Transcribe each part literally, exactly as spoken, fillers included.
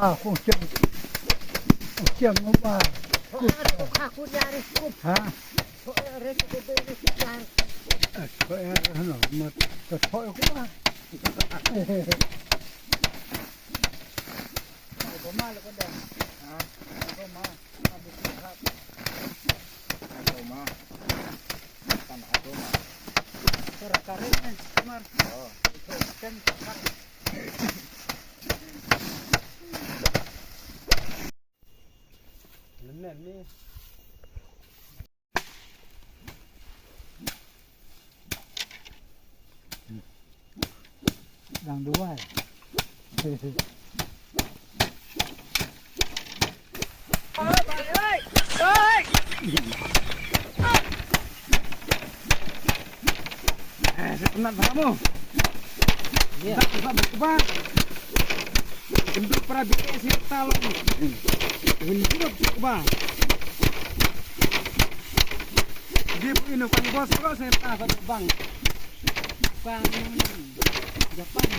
Ah, kong chiang. Kong chiang mo ba. Ha? Eh, kong eh, no, ma ta thoi ko ba. Dang duwai. Eh, sa penat bha mo. Ya. Ba, ba, ba, ba. Kynduh para B S ni ta long. Kynduh ba. Dia pun ini kan bos kau saya ta sa bang. Bang Japan.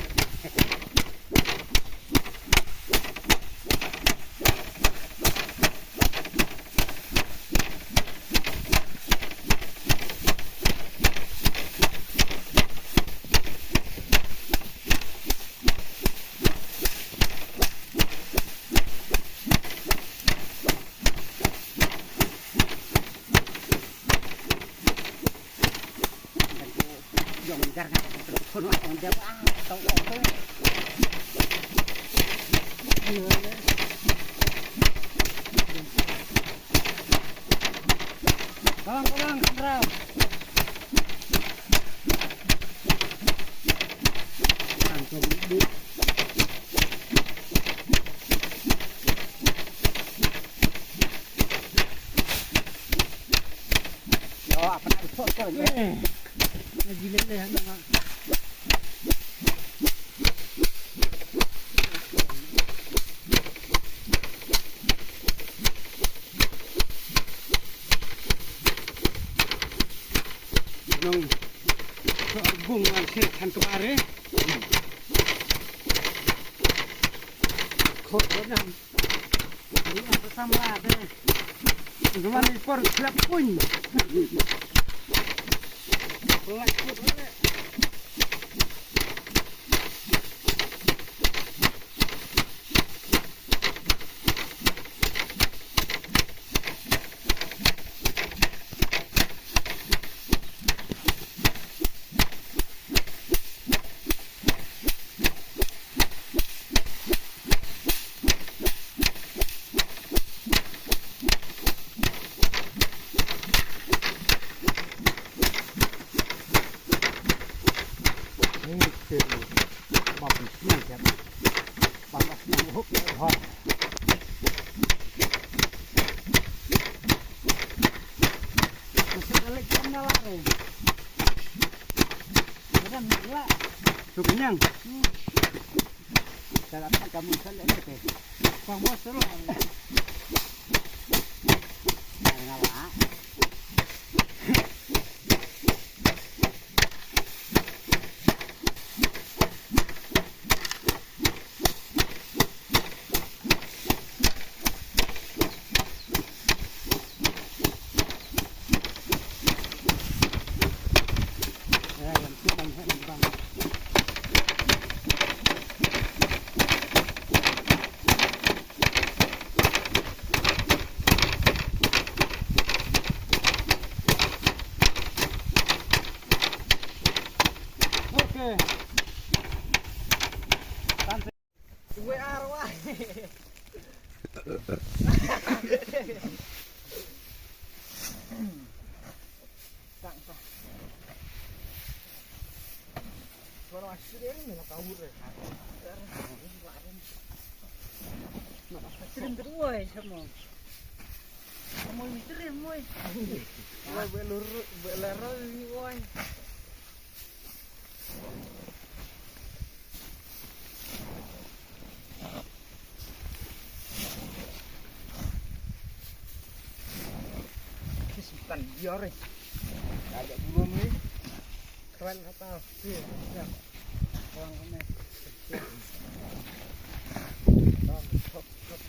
Kalang, kalang, kalang. Nong, so bung ngan sel kan kebare. Khot nang. Ini apa sama ada? Zaman impor slap pun. Pelat pun. Su kenyang. Dalam kamu sana ni. Pang bos terus. Ngala. Okay. Wei ar wei. Trim tu oi, semua. Semua ni trim oi. Oi, belur, belarang ni oi. Kisimtan biar eh. Agak burung ni. Keren apa? Iya, iya. Orang kena. Iya. Hop, hop, hop.